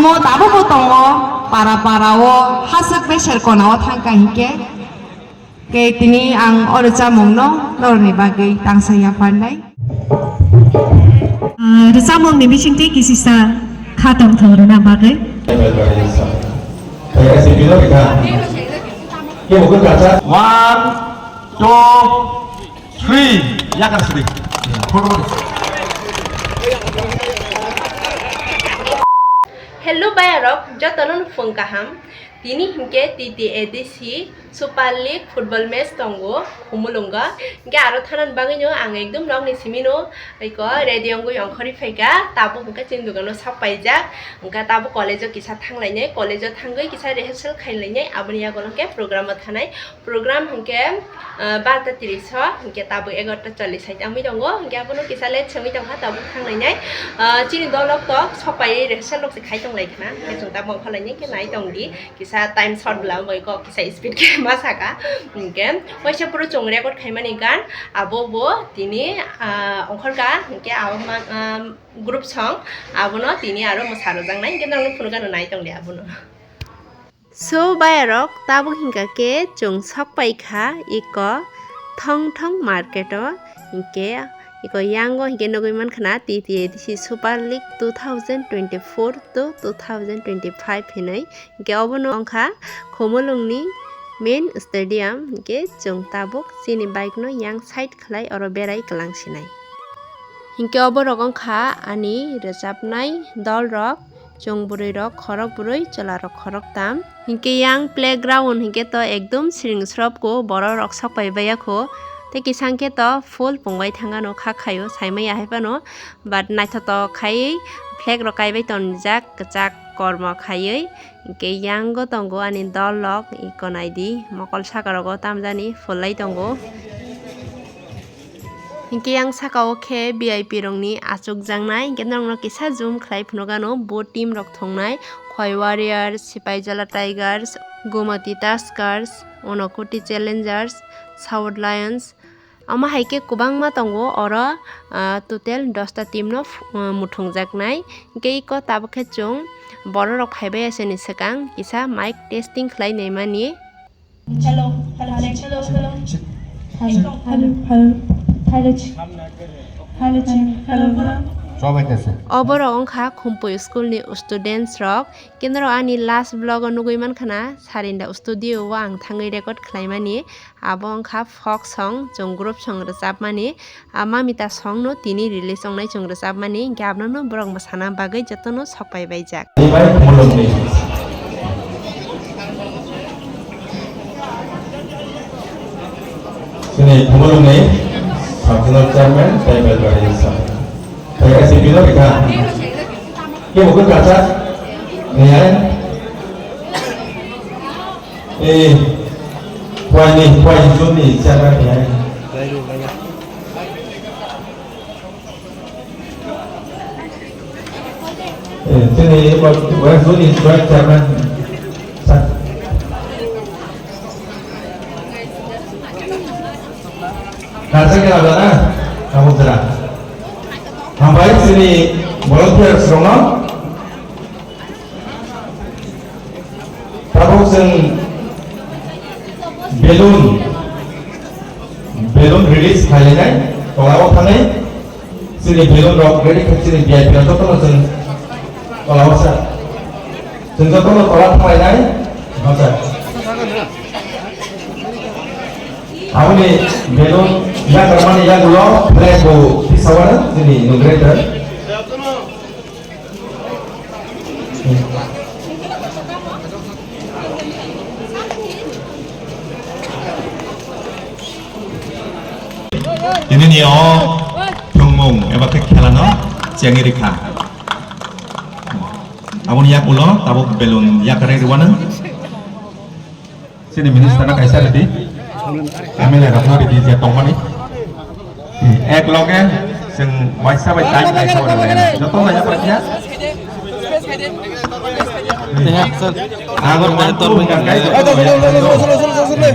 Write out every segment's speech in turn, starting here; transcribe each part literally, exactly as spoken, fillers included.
Tabukbo tongo, para para o haswk beser kona o thangkha hinkhe. Khe tini ang o rwchapmungno norokni bagwi tangsa yapharnai. Ah, rwchapmungni bisingtwi kisisa kha tongthok rwna bagwi. One, two, three. Yakar sidi. Hello bayarok, jotono nukhung kaham. Tini hinkhe T T A D C Super League football match tongo Khumulwngo. Hinkhe aro thanani bagwino ang ekdom nokni simino eko ready wngwi ongkhorwi phaikha. Tabuk hinkhe chini dogano sok paijak. Hinkhe tabuk college-o kisa thanglainai, college-o thangwi kisa rehearsal khailainai, aboni yagulo hinkhe program-o thanai. Program hinkhe, ah, barta tris o, hinkhe tabuk egarta chollis hai tangwi tongo. Hinkhe abono kisa late se wngwi tongkha, tabuk thanglainai. Ah, chini dolrok to sok paiwi rehearsal rok se khai tonglaikha na. Hinkhe chwng tabuk ongkhorlainai hinkhe nai tongdi. Kisa time short bwla wngwi kok kisa speed khe ma saka. Hinkhe waisa phuru chwng record khaimani gan abo bo tini, ah, ongkhorkha hinkhe abo ma, ah, group song abono tini aro mwsa rwjaknai hinkhe norokno phunukgano nai tongdi abono. So bayarok tabuk hinkha khe chwng sok paikha eko Thong Thong market o hinkhe eko yango hinkhe nugwi mankha na T T A D C Super League two thousand twenty-four to two thousand twenty-five hinwi. Hinkhe obono wngkha Khumulwngni main stadium, hinkhe chwng tabuk chini bike no yang side khlai oro berai kwlang sinai. Hinkhe oborok wngkha ani rwchapnai dolrok, chwng bwrwirok khorok bwrwi, chwlarok khorok tam. Hinkhe yang playground hinkhe to ekdom siring srobgo, bororok sok pai baiya kho. Tei kisang khe to full pungbai thangano kha khaio, saimaya hai phano. But naithotok khaiwi flag rok kaibai tonjak, kwchak kormo khaiwi. Hinkhe yango tongo ani dol rok, eko naidi mokol saka rogo tamjani phullai tongo. Hinkhe yang saka o khe V I P rokni achukjaknai, hinkhe norokno kisa zoom khlai phunukgano bo team rok thwngnai, Khoi Warriors, Sipaijala Tigers, Gumati Tuskers, Unakoti Challengers, South Lions, Omo hai khe kwbangma tongo oro, ah, total dosta team no, ah, muthungjaknai. Hinkhe eko tabuk khe chwng bororok phaibai aseni swkang kisa mic testing khlai naimani. Hello, hello, check, hello, hello. Hello, hello, hello, hello, check. Hello, check, hello, hello. Oborok wngkha Khumpui school ni students rok. Kinoro ani last vlog o nugwi mankha na, Sarinda studio o ang thangwi record khlaimani. Abo wngkha folk song, chwng group song rwchapmani. A Mamita song no tini release wngnai chwng rwchapmani, hinkhe abono borok mwsana bagwi jotono sok pai baijak. Chini Khumulwngni Functional Chairman tei Belbari Sir. Tei S C P no rikha. Kebo khe kacha. Niyai. Eh, Khwaini, Khwaini Juni chairman ni hai. Eh, chini West Juni chairman. Sa-, Kaisa khe labla na? Tabuk jora. Hambai chini volunteers rokno. Tabuk chwng balloon, balloon release khlainai tola o thangwi chini balloon rok ready khe chini V I P rok jotono chwng tola o sa chwng jotono tola thanglai nai. Aboni balloon yakarmani yagulo flag bo tisawano chini inaugurator. Tini ni o thwngmung eba khe khela no chengwi rikha. Aboni yakulo tabuk balloon yakarwi rwano. Chini minister no kaisa ridi. M L A rok no ridi je tongmani. Ek loge chwng waisa bai time kaisa bai lai. Joto lai ya. Agor one, two, guys.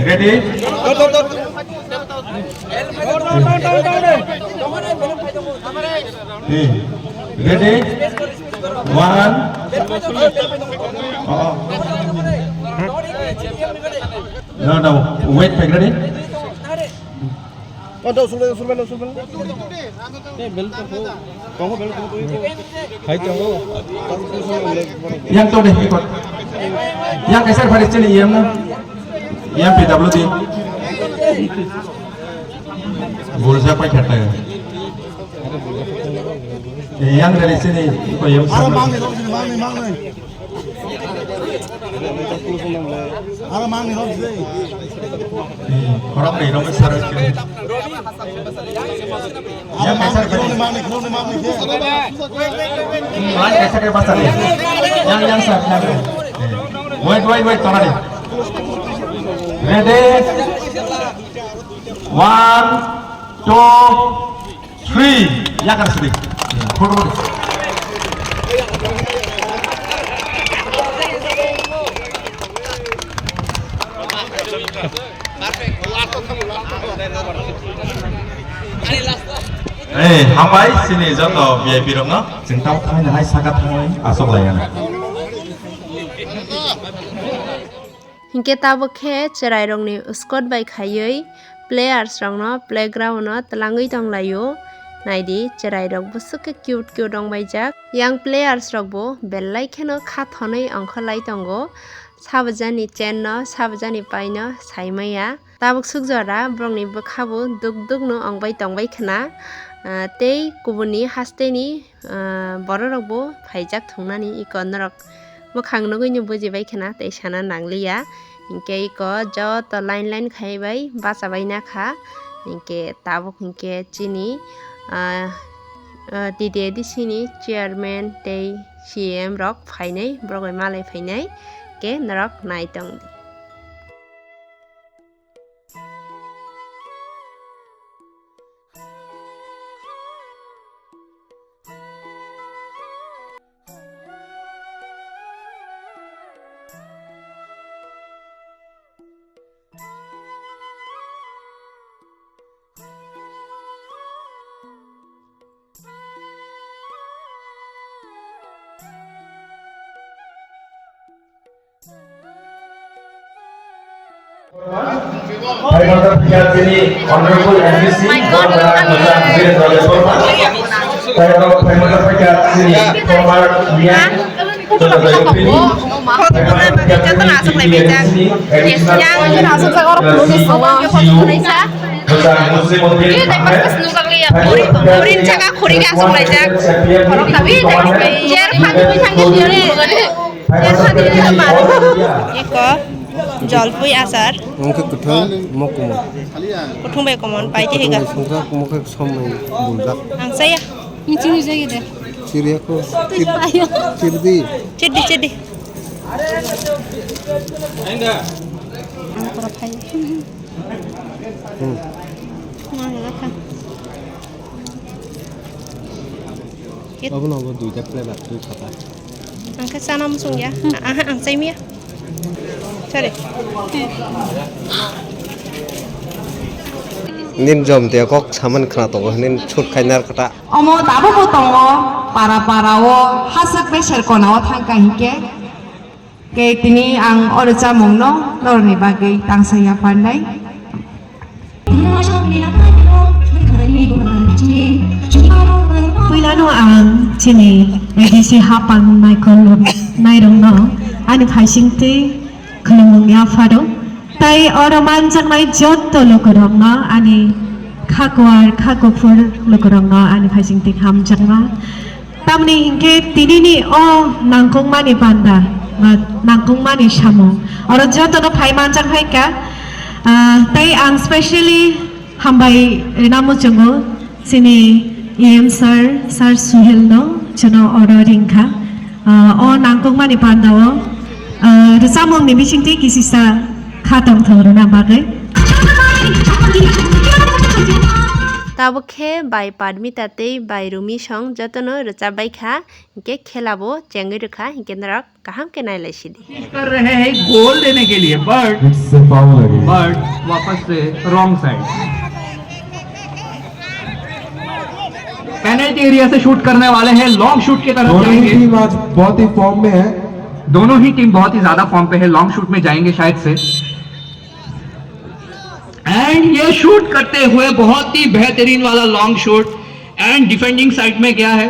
Ready? Ready? One. Oh. No, no, wait, paigrani. Oh, no, sulban, sulban, sulban. Hai tongo. Yang to deh, ikut. Yang keser pada sini, yang na. Yang P W D. Bursa pakai kata ya. Yang dari sini, ikut yang. Aro sama. Mang ni, mang ni, mang ni. Aro mang ni rok jai. Rok ni rok sar. Aro mang ni, mang ni, mang ni, mang ni. Mang ni sar pasal. Yang, yang sar, yang. Wait, wait, wait, tolani. Ready? One, two, Three, yakar sidi. Photo. Eh, hambai, sini joto V I P rokno, chwng tamo thangwi nahai saka thangwi asok laiyana. Hinkhe tabuk khe chwrairokni squad bai khaiwi players rokno playground o twlangwi tonglaio. Naidi, chwrairok bwswk khe cute cute wngbaijak. Yang players rokbo belai kheno kha thonwi ongkholai tongo. Sabajani chain no, sabajani pai no saimaya. Tabuk suk jora borokni bwkhabo duk duk no wngbai tongbai khna. Ah, tei kubuni hasteni ah, bororokbo phaijak thungnani iko norok mwkhang nugwino bujibai khna tei sana nangliya. Hinkhe iko joto line line khaibai bachabai nakha. Hinkhe tabuk hinkhe chini, ah, ah, T T A D C ni chairman tei C M rok phainai, borok bai malai phainai. Hinkhe norok naitongdi. Phaimanta phaikha chini Honorable M D C, Bongkha Mocha Birendra Debbarma. Tei oro phaimanta phaikha chini former E M Chandra Debbarma. Phaimanta phaikha chini T T A D C ni additional C E O Mocha Muslim Uddin Ahmed. Phaimanta phaikha chini Eko jolpui achar. Wngkhe kwthwng, mo kumun. Kwthwng bai kumun, pai twi hika. Kwthwng bai songkha, mo khe som bai buljak. Ang saya. Chini jagi de. Chiri ako. Twi payo. Chirdi. Chirdi, chirdi. Ang pura payo. Hmm. Nang lakha. Abono bo duita flavor twi khata. Ang khe chana muchung ya. Aha, ang chai miya. Sorry. Nin jom te kok saman khna tongo, nin sut khai nar kata. Omo tabuk bo tongo, para para o, hasuk beser kona o thang ka hinkhe. Khe tini ang o rwchapmungno norokni bagwi tangsa yapharnai. Puilano ang chini A D C hapang naikolnairokno ani phaisingtwi khulumung yapharo. Tai oro manjaknai jotto lukurokno ani khakuar khakuphur lukurokno ani phaisingtwi hamjakma. Tamni hinkhe tinini o nangkukmani panda, ba nangkukmani samung, oro jotono phai manjak hai kha. Ah, tei ang specially hambai rina muchungo chini E M sir, Sir Suhel no, chwngno oro ringkha. Ah, o nangkukmani panda o, ah, rwchapmungni bisingtwi kisisa kha tongthok rwna bagwi. Tabuk khe bai Padmita tei bai Rumi song jotono rwchapbai kha, hinkhe khela bo chengwi rwkha, hinkhe norok kaham khe nailai sidi. कोशिश कर रहे हैं गोल देने के लिए, but, इससे फाउल लगी। But वापस से रॉन्ग साइड। पेनल्टी एरिया से शूट करने वाले हैं, लॉन्ग शूट की तरफ दोनों ही जाएंगे। टीम आज बहुत ही फॉर्म में है। दोनों ही टीम बहुत ही ज्यादा फॉर्म पे है, लॉन्ग शूट में जाएंगे शायद से। एंड ये शूट करते हुए बहुत ही बेहतरीन वाला long shot, and defending side में गया है,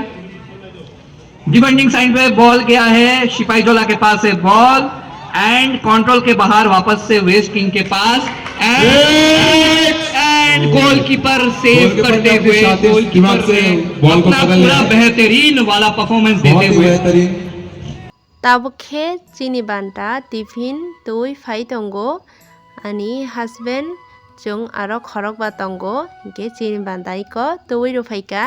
डिफेंडिंग साइड पे बॉल गया है सिपाही जोला के पास है बॉल, एंड कंट्रोल के बाहर वापस से वेस्ट किंग के पास, and and goalkeeper save goalkeeper करते ने अपने हुए शातिर गोलकीपर दिमाग से ने बॉल को अपना पकड़ पूरा लिया। बेहतरीन वाला परफॉर्मेंस बहुत देते ही हुए। बेहतरीन। Tabuk khe chini banta tiffin twi phai tongo. Ani husband chwng aro khorokba tongo, hinkhe chini banta iko twi rw phaikha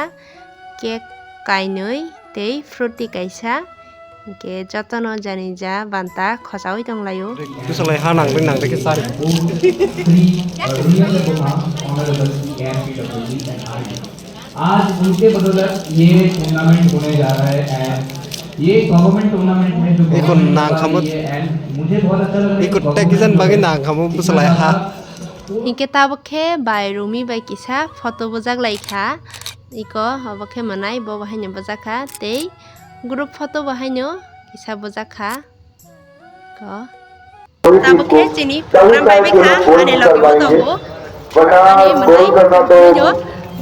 cake kainwi tei fruity kaisa, hinkhe jotono janija banta khochaui tonglaio. Bwswk lai ha nang ring nang rikhe sari. आज उनके बदौलत ये टूर्नामेंट होने जा रहा है एंड ये government tournament है जो iko gवर्नमेंट nang khamu, ये एंड मुझे बहुत अच्छा लग रहा है iko कि tei gवर्नमेंट kisan bagwi nang khamu bwswk lai ha. Hinkhe tabuk khe bai Rumi bai kisa photo bujak lai kha. Iko obo khe mwnai bo bo haino bujak kha tei group photo bo haino kisa bujak kha. Ko. Tabuk khe chini program bai bai kha, ani logi bo tongo. Ani mwnai video.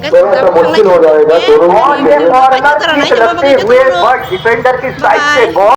थोड़ा सा मुश्किल हो जाएगा दोनों के लिए। और ये कॉर्नर किक लगते हुए बट डिफेंडर की साइड से बॉल